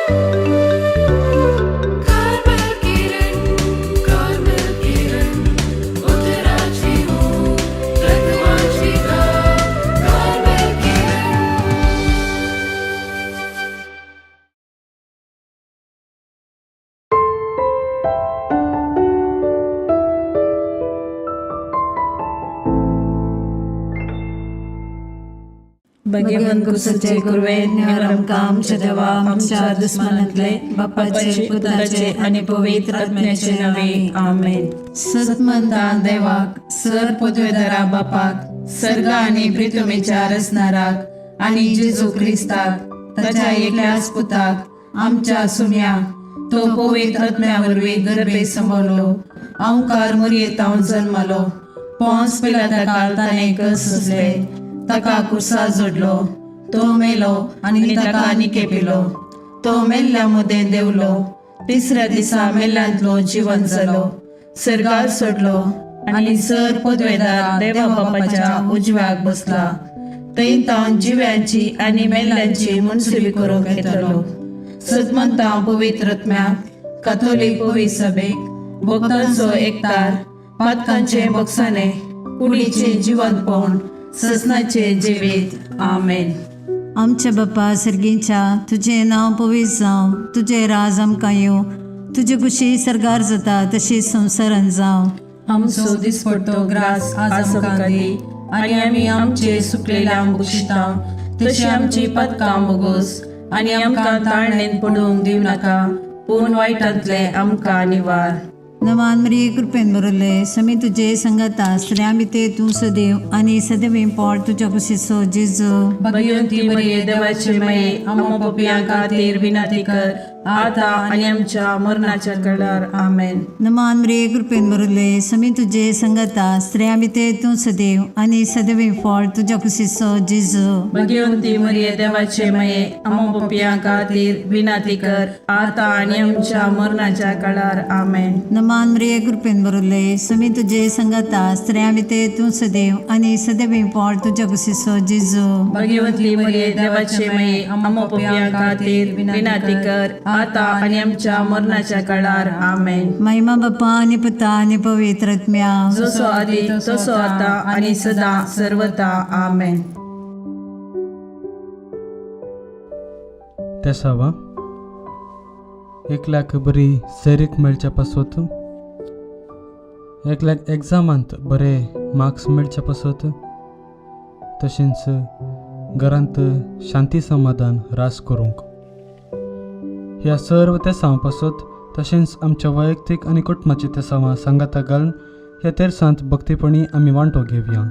Carmel Kiran, Carmel Kiran, उतराची ऊब, रगमाची धार, Carmel Kiran. Bhagwant कुसचे Kurve निवारमका आमच्या देवा आमच्या दुस्मनांतले बापाचे पुताचे आणि पवित्र आत्म्याचे नावे आमेन. सतमंता देवाक सर पदवेदारा बापाक सर्ग आनी प्रितुमेच्या रचणाराक आनी जेजू क्रिस्ताक ताच्या एकल्याच पुताक आमच्या सुम्या तो पवित्र आत्म्या वरवीं गर्भे संभवलो अंकार मुरयेतावन जल्मलो पोंस पिलाता काळ ताणें सोंसले ताका कुर्सा जोडलो तो मेलो आनी ताका निकेपिलो तो मेल्ल्या मदें देवलो तिसऱ्या दिसा मेल्ल्यांतलो जिवन जालो सर्गार सोडलो आनी सर पदवेदार देवा बापाच्या उजव्याक बसला थंय तावन जिव्यांची आनी मेल्ल्यांची मनसुबी करूंक येतलो. सतमंता पवित्र आत्म्याक काथोलीक पवित्र सभेक भक्तांचो एकतार पातकांचे बक्षाने कुडीचे जिवंतपण ससनाचे जिवीत. आमेन. आमच्या बापा सर्गीच्या, तुजें नांव पवित्र जावं, तुजें राज आमकां येवं, तुजी खुशी सर्गार जाता तशी संवसारान जावं. आमचो दिसपडतो ग्रास आज आमकां दी आनी आमी आमचे सुकलेल्या बक्षिता तशी आमची पदकां बोगोस आनी आमकां ताळणेन पडूंक दिवं नाका पूण वायटांतले आमकां निवार. नमान मरिये, कृपेन भरले, समी तुजे संगता, स्त्रियां भितर तूं सदैव आनी सदैव पोट तुज्या कुशीचो जेजू. भगवंती मरिये, देवाची माये, आम्हा पपयां खातीर विनंती कर आता आनी आमच्या मरणाच्या कळार. आमेन. नमान मरिये, कृपेन भरले, समी तुजे संगता, स्त्रियां भितर तूं सदैव आनी सदैव फळ तुज्या कुशीचो जेजू. भगवंती मरिये, देवाचे माये, आम्हा पपयां खातीर विनंती कर आता आनी आमच्या मरणाच्या कळार. आमेन. नमान मरिये, कृपेन भरले, समी तुजे संगता, स्त्रियां भितर तूं सदैव आनी सदैव फळ तुज्या कुशीचो जेजू. भगवंती मरिये, देवाचे माये, आम्हा पपयां खातीर विनंती कर आता आनी आमच्या मरणाच्या काळार. आमेन. महिमा बापा आनी पुता आनी पवित्र आत्म्या. जसो आदी तसो आता आनी सदा सर्वता. आमेन. तेसावा एकल्याक बरी सैरीक मेळच्या पासत, एकल्याक एग्जामांत बरे मार्क्स मेळचे पासत, तशेंच घरांत शांती समाधान रास करूंक, ह्या सर्व तेसांव पासत तशेंच आमच्या वैयक्तीक आनी कुटुंबाची तेसांवां सांगाता घालून ह्या तेरसांत भक्तीपणी आमी वांटो घेवया.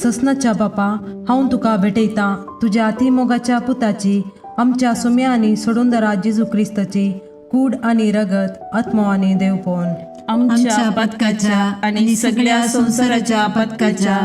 ससनाच्या बापा, हांव तुका भेटयतां तुज्या अतिमोगाच्या पुताची, आमच्या सुम्या आनी सोडूनदरा जेजू क्रिस्ताची कूड आनी रगत, आत्मो आनी देवपण आमच्या पथकाच्या आनी सगळ्या संवसाराच्या पथकाच्या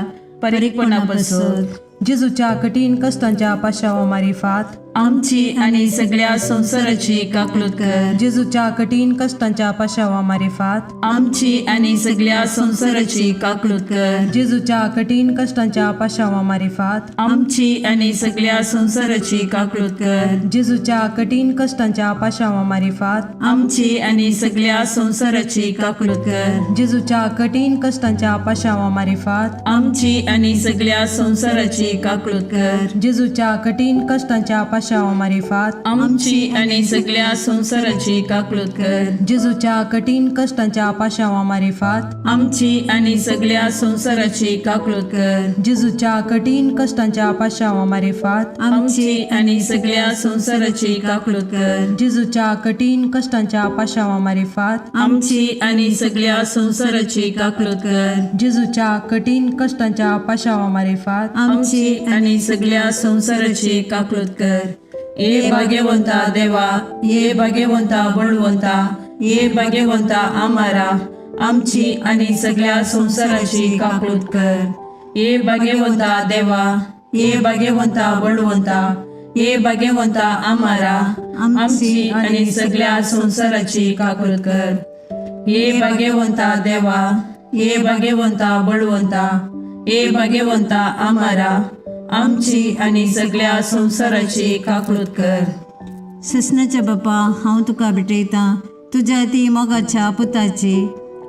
परिपणापासून. जेजूच्या कठीण कश्टांच्या पाशावा मारिफात आमची आनी सगळ्या संवसाराची काकलूत कर. जेजूच्या कठीण कश्टांच्या पाशावा मारिफात आमची आनी सगळ्या संवसाराची काकलूत कर. जेजूच्या कठीण कश्टांच्या पाशावा मारिफात आमची आनी सगळ्या संवसाराची काकलूत कर. जेजूच्या कठीण कश्टांच्या पाशावा मारिफात आमची आनी सगळ्या संवसाराची काकलूत कर. जेजूच्या कठीण कश्टांच्या पाशावा मारिफात आमची आनी सगळ्या संवसाराची काकलूत कर. जेजूच्या कठीण कश्टांच्या पाशावा मारिफात आमची आनी सगळ्या संवसाराची काकलूत कर. जेजूच्या कठीण कश्टांच्या पाशावा मारिफात आमची आनी सगळ्या संवसाराची काकलूत कर. जेजूच्या कठीण कश्टांच्या पाशावा मारिफात आमची आनी सगळ्या संवसाराची काकलूत कर. जेजूच्या कठीण कश्टांच्या पाशावा मारिफात आमची आनी सगळ्या संवसाराची काकलूत कर. जेजूच्या कठीण कश्टांच्या पाशावा मारिफात आमची आनी सगळ्या संवसाराची काकलूत कर. ये भाग्यवंता देवा, ये भाग्यवंता बळवंता, ये भाग्यवंता आमारा, आमची आनी सगळ्या संवसाराची काकलूत कर. ये भाग्यवंता देवा, ये भाग्यवंता बळवंता, ये भाग्यवंता आमारा, आमची आनी सगळ्या संवसाराची काकलूत कर. ये भाग्यवंता देवा, ये भाग्यवंता बळवंता, हे भाग्यवंता आमारा, आमची आनी सगळ्या संवसाराची काकळूत कर. ससनाच्या बापा, हांव तुका भेटयतां तुज्या ती मोगाच्या पुताची,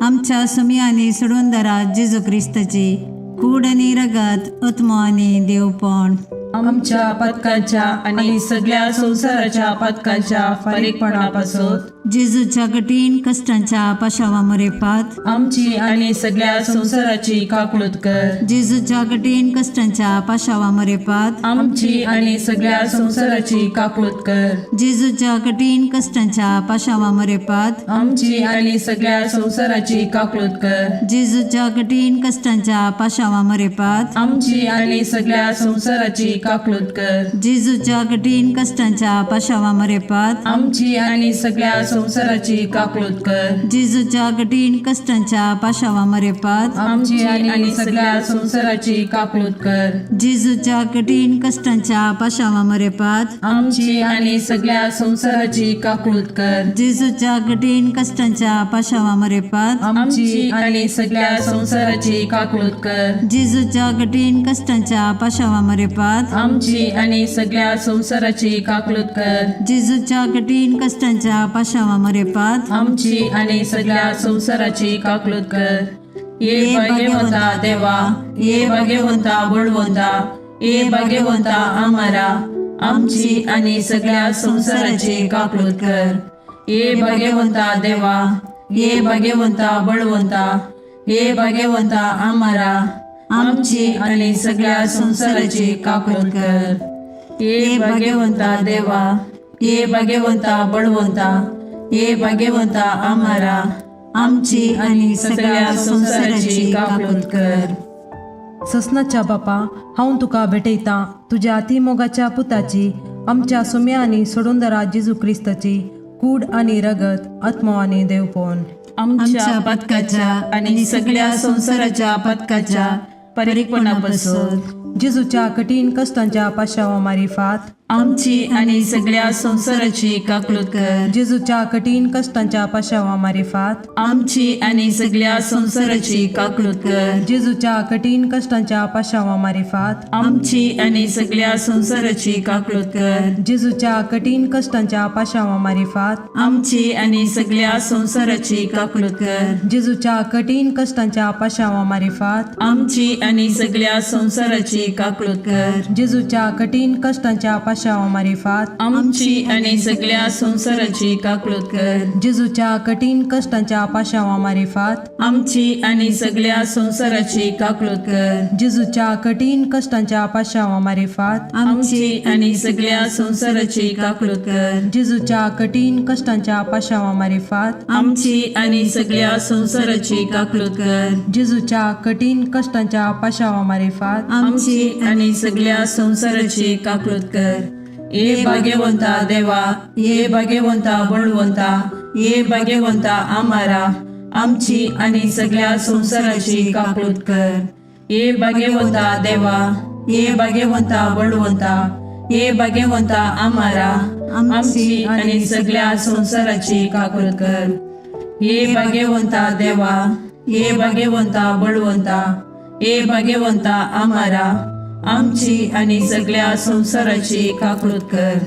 आमच्या सुमी आनी सोडूनदारा जेजू क्रिस्ताची कूड आनी रगत, आत्मो आनी देवपण, आमच्या पथकाच्या आनी सगळ्या संवसाराच्या पथकाच्या फारीकपणा पासून, जेजूच्या कठीण कश्टांच्या पाशावा मुरेपात, आमची आनी सगळ्या संवसाराची काकळूत कर. जेजूच्या कठीण कश्टांच्या पाशावा मुरेपात, आमची आनी सगळ्या संवसाराची काकळूत कर. जेजूच्या कठीण कश्टांच्या पाशावा मुरेपात, आमची आनी सगळ्या संवसाराची काकळूत कर. जेजूच्या कठीण कश्टांच्या पाशावा मुरेपात, आमची आनी सगळ्या संवसाराची काकळूत कर. जेजूच्या कठीण कश्टांच्या पाशावा मुरेपात, आमची आनी सगळ्या संवसाराची काकळूत कर. जेजूच्या कठीण कश्टांच्या पाशावा मुरेपात, आमची आनी सगळ्या संवसाराची काकळूत कर. जेजूच्या कठीण कश्टांच्या पाशावा मुरेपात, आमची आनी सगळ्या संवसाराची काकळूत कर. जेजूच्या कठीण कश्टांच्या पाशावा मुरेपात, आमची आनी सगळ्या संवसाराची काकळूत कर. जेजूच्या कठीण कश्टांच्या पाशावा मुरेपात, आमची आनी सगळ्या संवसाराची काकळूत कर. जेजूच्या कठीण कश्टांच्या पाशावा मुरेपात, आमची आनी सगळ्या संवसाराची काकळूत कर. ये भाग्यवंता देवा, ये भाग्यवंता बळवंता, ये भाग्यवंता आमारा, आमची आनी सगळ्या संवसाराची काकळूत कर. ये भाग्यवंता देवा, ये भाग्यवंता बळवंता, ये भाग्यवंता आमारा, आमची आनी सगळ्या संवसाराची काकळूत कर. ये भाग्यवंता देवा, ये भाग्यवंता बळवंता, ये भाग्यवंता आमारा, आमची आनी सगळ्या संवसाराची काकळूत कर. ससनाच्या बापा, हांव तुका भेटयतां तुज्या अति मोगाच्या पुताची, आमच्या सुम्या आनी सोडूनदारा जेजू क्रिस्ताची कूड आनी रगत, आत्मो आनी देवपण, आमच्या पथकाच्या आनी सगळ्या संवसाराच्या पथकाच्या परीकपणापासून, जेजूच्या कठीण कश्टांच्या पाशावा मारिफात, आमची आनी सगळ्या संवसाराची काकळूत कर. जेजूच्या कठीण कश्टांच्या पाशावा मारिफात, आमची आनी सगळ्या संवसाराची काकळूत कर. जेजूच्या कठीण कश्टांच्या पाशावा मारिफात, आमची आनी सगळ्या संवसाराची काकळूत कर. जेजूच्या कठीण कश्टांच्या पाशावा मारिफात, आमची आनी सगळ्या संवसाराची काकळूत कर. जेजूच्या कठीण कश्टांच्या पाशावा मारिफात, आमची आनी सगळ्या संवसाराची काकळूत कर. जेजूच्या कठीण कश्टांच्या पाशावा मारिफात, आमची आनी सगळ्या संवसाराची काकळूत कर. जेजूच्या कठीण कश्टांच्या पाशावा मारिफात, आमची आनी सगळ्या संवसाराची काकळूत कर. जेजूच्या कठीण कश्टांच्या पाशावा मारिफात, आमची आनी सगळ्या संवसाराची काकळूत कर. जेजूच्या कठीण कश्टांच्या पाशावा मारिफात, आमची आनी सगळ्या संवसाराची काकळूत कर. जेजूच्या कठीण कश्टांच्या पाशावा मारिफात, आमची आनी सगळ्या संवसाराची काकळूत कर. ये भाग्यवंता देवा, ये भाग्यवंता बळवंता, ये भाग्यवंता आमारा, आमची आनी सगळ्या संवसाराची काकळूत कर. ये भाग्यवंता देवा, ये भाग्यवंता बळवंता, ये भाग्यवंता आमारा, आमची आनी सगळ्या संवसाराची काकळूत कर. ये भाग्यवंता देवा, ये भाग्यवंता बळवंता, ये भाग्यवंता आमारा, आमची आनी सगळ्या संवसाराची काकळूत कर.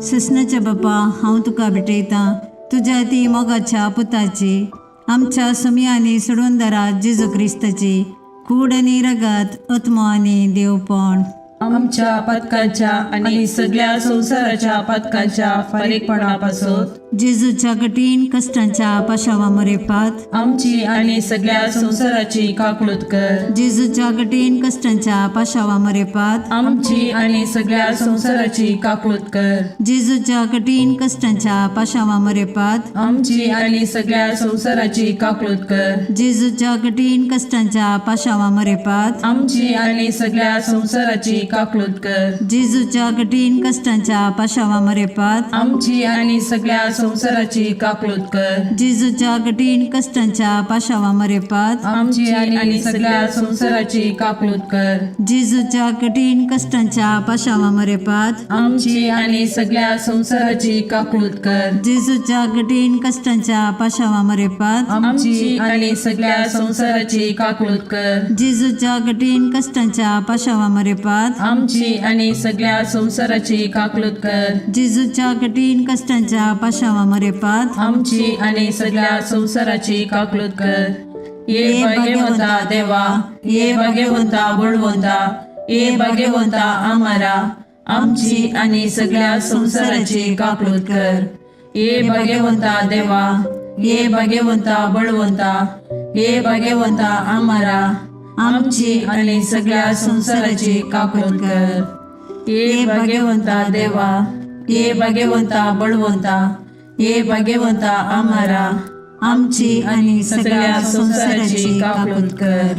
ससनाच्या बापा, हांव तुका भेटयतां तुज्या ती मोगाच्या पुताची, आमच्या सुमी आनी सोडूनदारा जेजू क्रिस्ताची कूड आनी रगत, आत्मो आनी देवपण, आमच्या पथकाच्या आनी सगळ्या संवसाराच्या पथकाच्या फारीकपणापासून, जेजूच्या कठीण कश्टांच्या पाशावा मुरेपात, आमची आनी सगळ्या संवसाराची काकळूत कर. जेजूच्या कठीण कश्टांच्या पाशावा मुरेपात, आमची आनी सगळ्या संवसाराची काकळूत कर. जेजूच्या कठीण कश्टांच्या पाशावा मुरेपात, आमची आनी सगळ्या संवसाराची काकळूत कर. जेजूच्या कठीण कश्टांच्या पाशावा मुरेपात, आमची आनी सगळ्या संवसाराची काकळूत कर. जेजूच्या कठीण कश्टांच्या पाशावा मुरेपात, आमची आनी सगळ्या संवसाराची काकळूत कर. जेजूच्या कठीण कश्टांच्या पाशावा मरेपात आमची आनी सगळ्या संवसाराची काकळूत कर. जेजूच्या कठीण कश्टांच्या पाशावा मरेपात आमची आनी सगळ्या संवसाराची काकळूत कर. जेजूच्या कठीण कश्टांच्या पाशावा मरेपात आमची आनी सगळ्या संवसाराची काकळूत कर. जेजूच्या कठीण कश्टांच्या पाशावा मरेपात आमची आनी सगळ्या संवसाराची काकळूत कर. जेजूच्या कठीण कश्टांच्या पाशावा मरेपात आमची आनी सगळ्या संवसाराची काकळूत कर. ये भाग्यवंता देवा, ये भाग्यवंता बळवंता, ये भाग्यवंता आमारा, आमची आनी सगळ्या संवसाराची काकळूत कर. ये भाग्यवंता देवा, ये भाग्यवंता बळवंता, ये भाग्यवंता आमारा, आमची आनी सगळ्या संवसाराची काकळूत कर. ये भाग्यवंता देवा, ये भाग्यवंता बळवंता, ये भाग्यवंता आमारा, आमची आनी सगळ्या संवसाराची काकळूत कर.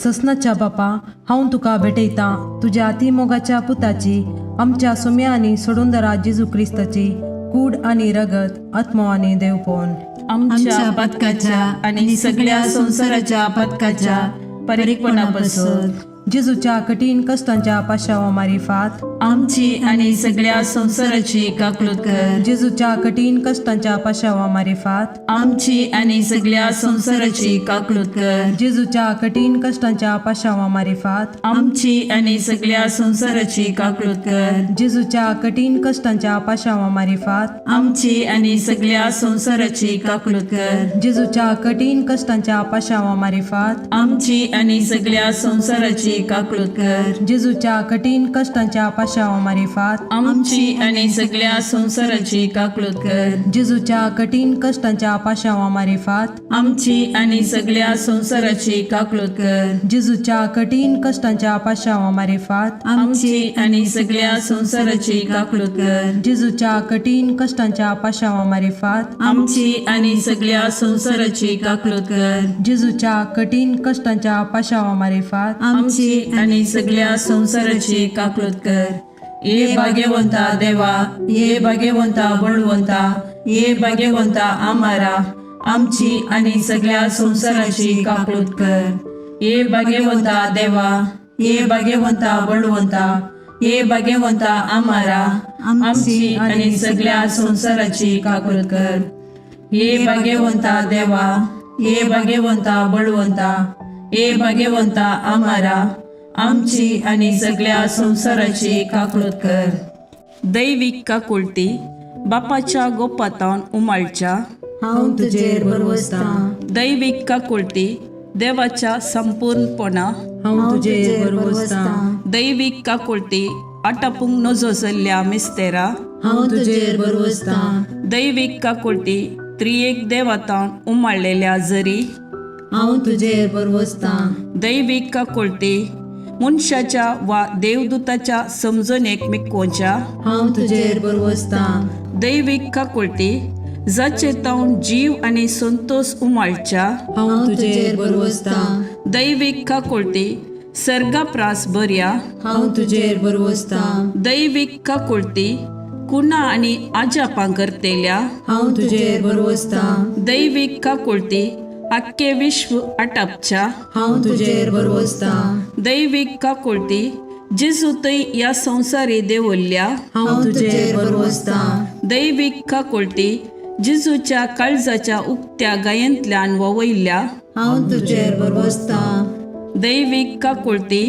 ससनाच्या बापा, हांव तुका भेटयतां तुज्या अतिमोगाच्या पुताची, आमच्या सुम्या आनी सोडूनदरा जेजू क्रिस्ताची कूड आनी रगत, आत्मो आनी देवपण आमच्या पथकाच्या आणि सगळ्या संसाराच्या पथकाच्या परिपणापासून जेजूच्या कठीण कश्टांच्या पाशावा मारिफात आमची आणि सगळ्या संसाराची काकळूत कर. जेजूच्या कठीण कश्टांच्या पाशावा मारिफात आमची आणि सगळ्या संसाराची काकळूत कर. जेजूच्या कठीण कश्टांच्या पाशावा मारिफात आमची आणि सगळ्या संसाराची काकळूत कर. जेजूच्या कठीण कश्टांच्या पाशावा मारिफात आमची आणि सगळ्या संसाराची काकळूत कर. जेजूच्या कठीण कश्टांच्या पाशावा मारिफात आमची आणि सगळ्या संसाराची काकळूत कर. जेजूच्या कठीण कश्टांच्या पाशावा मारिफात आमची आणि सगळ्या संसाराची काकळूत कर. जेजूच्या कठीण कश्टांच्या पाशावा मारिफात आमची आणि सगळ्या संसाराची काकळूत कर. जेजूच्या कठीण कश्टांच्या पाशावा मारिफात आमची आणि सगळ्या संसाराची काकळूत कर. जेजूच्या कठीण कश्टांच्या पाशावा मारिफात आमची आणि सगळ्या संसाराची काकळूत कर. जेजूच्या कठीण कश्टांच्या पाशावा मारिफात आमची आणि सगळ्या संसाराची काकळूत कर. ये भाग्यवंता देवा, ये भाग्यवंता बळवंता, ये भाग्यवंता आमारा, आमची आणि सगळ्या संसाराची काकळूत कर. ये भाग्यवंता देवा, ये भाग्यवंता बळवंता, ये भाग्यवंता आमारा, आमची आणि सगळ्या संसाराची काकळूत कर. ये भाग्यवंता देवा, ये भाग्यवंता बळवंता, ये भाग्यवंता आमारा, आमची आणि सगळ्या संसाराची काकळूत कर. दैविक काकुळती बापाच्या गोपातावन उमाळच्या हांव तुजेर भरवसतां. दैविक काकुळती देवाच्या संपूर्णपणा हांव तुजेर भरवसतां. दैविक काकुळती आटापूंक नजो जाल्ल्या मिस्तेरा हांव तुजेर भरवसतां. दैविक काकुळती त्रियेक देवातावन उमाळलेल्या जरी हांव तुजेर भरवसतां. दैविक काकुळती मनशाच्या वा देवदूताच्या समजणेक मिकोवच्या हांव तुजेर भरवसतां. दैविक काकुळती जाचे तावन जीव आनी संतोष उमाळच्या हांव तुजेर भरवसतां. दैविक काकुळती सर्गाप्रास बऱ्या हांव तुजेर भरवसतां. दैविक काकुळती कुणा आनी आजापां करतेल्या हांव तुजेर भरवसतां. दैविक काकुळती आख्खे विश्व आटापच्या हांव तुजेर भरवसतां. दैविक काकुळती जेजू थंय ह्या संवसारी देवल्ल्या हांव तुजेर भरवसतां. दैविक काकुळती जेजूच्या काळजाच्या उक्त्या गायेंतल्यान ववयल्ल्या हांव तुजेर भरवसतां. दैविक काकुळती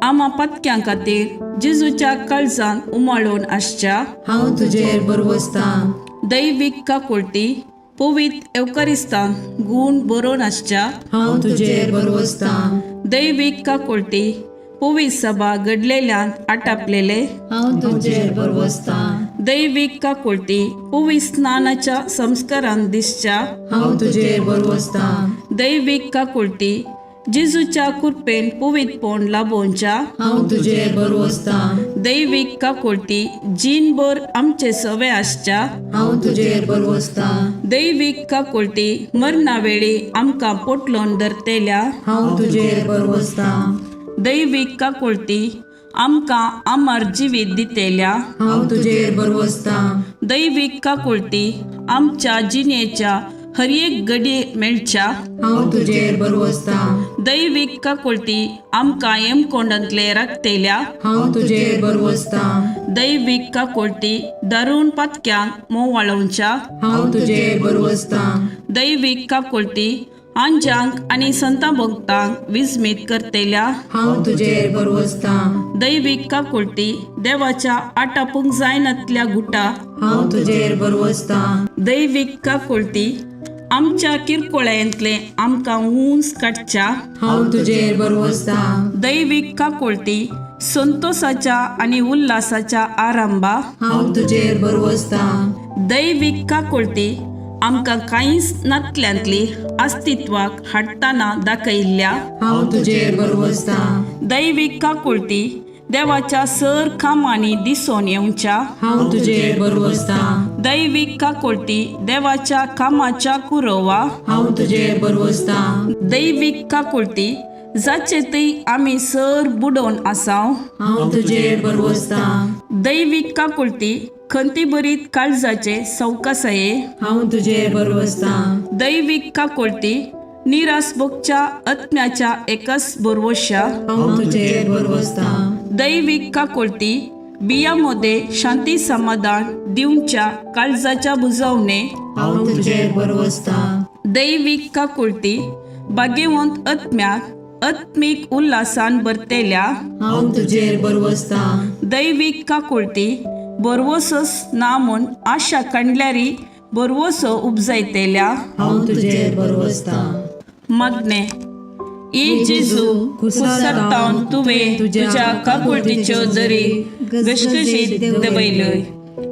आमा पातक्यां खातीर जेजूच्या काळजान उमाळून आसच्या हांव तुजेर भरवसतां. दैविक काकुळती पवित्र एवकरिस्तान गूण बरोवन आसच्या हांव तुजेर भरवसतां. दैविक काकुळती पवित्र सभा घडलेल्यान आटापलेले हांव तुजेर भरवसतां. दैविक काकुळती पवित्र स्नानाच्या संस्कारान दिसच्या हांव तुजेर भरवसतां. दैविक काकुळती जेजूच्या कृपेन पवित्रपण लाभोवच्या हांव तुजेर भरवसतां. दैविक काकुळती जीणभर आमचे सवे आसच्या हांव तुजेर भरवसतां. दैविक काकुळती मरणा वेळी आमकां पोटलोन धरतेल्या हांव तुजेर भरवसतां. दैविक काकुळती आमकां अमर जिवीत दितेल्या हांव तुजेर भरवसतां. दैवीक काकुळटी आमच्या जिणेच्या हर एक घडये मेळच्या हांव तुजेर भरवसतां. दैवीक काकुळटी आमकां येमकोंडांतले राखतेल्या हांव तुजेर भरवसतां. दैवीक काकुळटी दारुण पातक्यांक मोवाळोवच्या हांव तुजेर भरवसतां. दैवीक काकुळटी आंजांक आनी संता भक्तांक विस्मीत करतेल्या हांव तुजेर भरवसतां. दैवीक काकुळटी देवाच्या आटापूंक जायनातल्या गुटा हांव तुजेर भरवसतां. दैवीक काकुळटी आमच्या किरकोळ्यांतले आमकां ऊंच काडच्या हांव तुजेर भरवसतां. दैवीक काकुळटी संतोषाच्या आनी उल्हासाच्या आरंभा हांव तुजेर भरवसतां. दैवीक काकुळटी आमकां कांयच नातल्यांतली अस्तित्वाक हाडटना दाखयल्ल्या हांव तुजेर भरवसतां. दैवीक काकुळटी देवाच्या सर कामांनी दिसून येवच्या हांव तुजेर भरवसतां. दैवीक काकुळटी देवाच्या कामाच्या कुरोवा हांव तुजेर भरवसतां. दैवीक काकुळटी जाचे थंय आमी सर बुडोवन आसाव हांव तुजेर भरवसतां. दैवीक काकुळटी खंतीभरीत काळजाचे सवकासाये हांव तुजेर भरवसतां. दैवीक काकुळटी निरास भोगच्या आत्म्याच्या एकच भरवश्या हांव तुजेर भरवसतां. दैवीक काकुळटी बिया मध्ये शांती समाधान दिवच्या काळजाच्या बुजवणे हांव तुजेर भरवसतां. दैवीक काकुळटी भाग्यवंत आत्म्याक आत्मीक उल्हासान भरतेल्या हांव तुजेर भरवसतां. दैवीक काकुळटी बरवसोस ना म्हूण आशा कांडल्यारी बरवसो उपजायतेल्या हांव तुजेर भरवसतां. मागणे. ए जेजू, कुसरतावन तुवें तुज्या काकुळटीच्यो जरी घसघशीत दवयल्यो.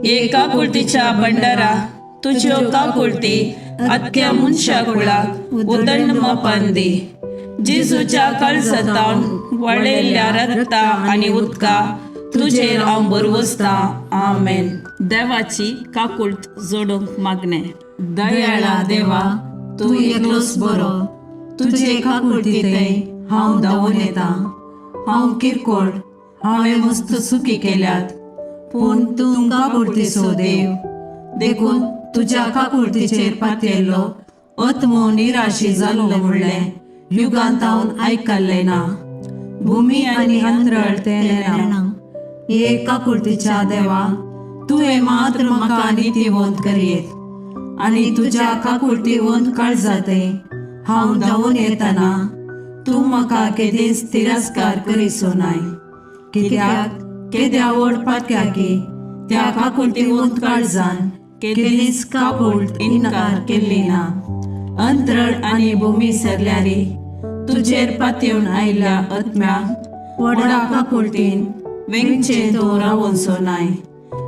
हे काकुळटीच्या भंडारा तुज्यो काकुळटी आख्या मनशा कुळाक उदंड मापान दी. जेजूच्या काळजातावन वळयल्ल्या रक्ता आनी उदका तुजेर हांव भरवसतां. आमेन. देवाची काकुळट जोडूंक मागणें. दयाळा देवा, तूं एकलोच बरो. तुजे काकुळटींतय हांव धांवून येता. हांव किरकोळ, हांवें मस्त चुकी केल्यात, पूण तूं काकुळटीचो देव, देखून तुज्या काकुळटीचेर पातयेल्लो आत्मो निराशी जाल्लो म्हणलें युगांतावन आयकल्लें ना. भुमी आनी अंतरळ तें नेणा. हे काकुळटीच्या देवा, तुवें मात्र म्हाका नितीवंत करयेत आनी तुज्या काकुळटीवंत काळजाते हांव धांवून येतना तूं म्हाका केदींच तिरस्कार करिसो नाय. कित्याक केद्या व्हड पातक्याकी त्या काकुळटीवंत काळजान केदींच काकुळट इन्कार केल्ली ना. अंतरळ आनी भूमी सरल्यारी तुजेर पातयेवन आयिल्ल्या आत्म्याक व्हडा काकुळटीन वेंगचें तूं रावोनसो नाय.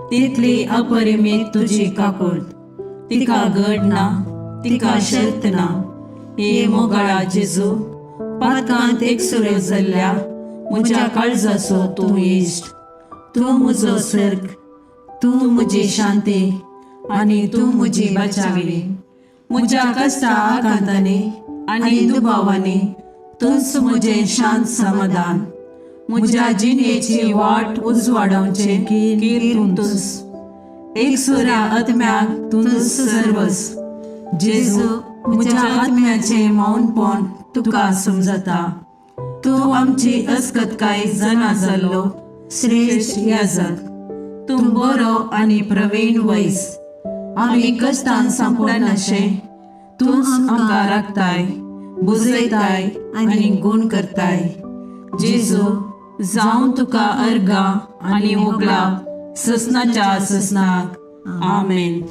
तितली अपरिमीत तुजी काकुळट, तिका गड ना, तिका शर्त ना. हे मोगाळा जेजू, पातकांत एकसुरो जाल्ल्या म्हज्या काळजाचो तूं इश्ट. तूं म्हजो सर्ग, तूं म्हजी शांती आनी तूं म्हजी बचावी. म्हज्या कश्टा आकांतांनी आनी दुबावांनी तूंच म्हजें शांत समाधान. म्हज्या जिणेची वाट उजवाडावचें कीर तूंच. एकसुऱ्या आत्म्याक तूंच सर्वस. जेजू, म्हज्या आत्म्याचें मौनपण तुका समजता. तूं आमची अस्कतकाय जाणा जाल्लो श्रेश्ठ याजक. तूं बरो आनी प्रवीण वैस. आमी कश्टान सांपडनाशें तूंच आमकां राखताय, बुजयताय आनी गूण करताय. जेजू, जावं तुका अर्गां आनी होगळाप ससनाच्या ससनाक. आमेन.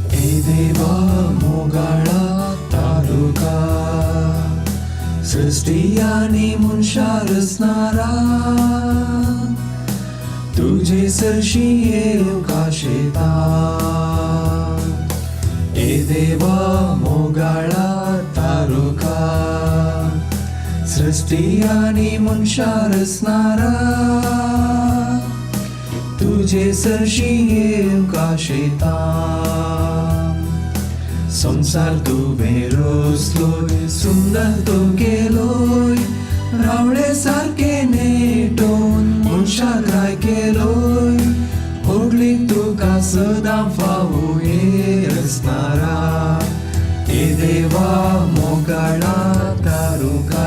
ए देवा मोगाळा तालुका, सृष्टी आनी मनशा रचणारा, तुजे सरशी येवंक आशेता. सृश्टी आनी मनशां रचणारा तुजे सरशी येवंक आशेता. संवसार तुवें रचलोय, सुंदर तो केलोय, रावळे सारके नेटोवन मनशाक राय केलोय. होडली तुका सदां फावो हे रचणारा, हे देवा मोगाळा तारुका.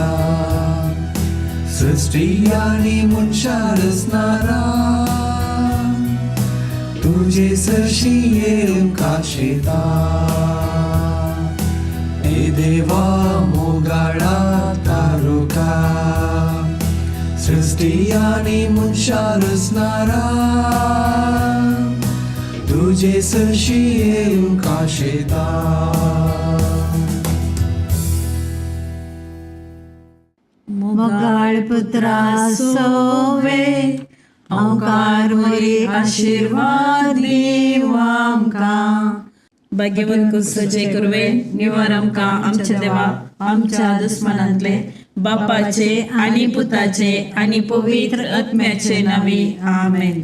सृश्टी आनी मनशां रचणारा तुजे सरशी येवंक आशेता. हे देवा मोगाळा तारुका. सृश्टी आनी मनशां रचणारा तुजे सरशी येवंक आशेता. मोगाळ पुत्रा सोवे ओंकार मोरी आशिर्वाद दीव आमकां. भाग्यवंत कुसचे कुरवे निवार आमकां आमच्या देवा आमच्या दुस्मानांतले, बापाचे आनी पुताचे आनी पवित्र आत्म्याचे नावे, आमेन.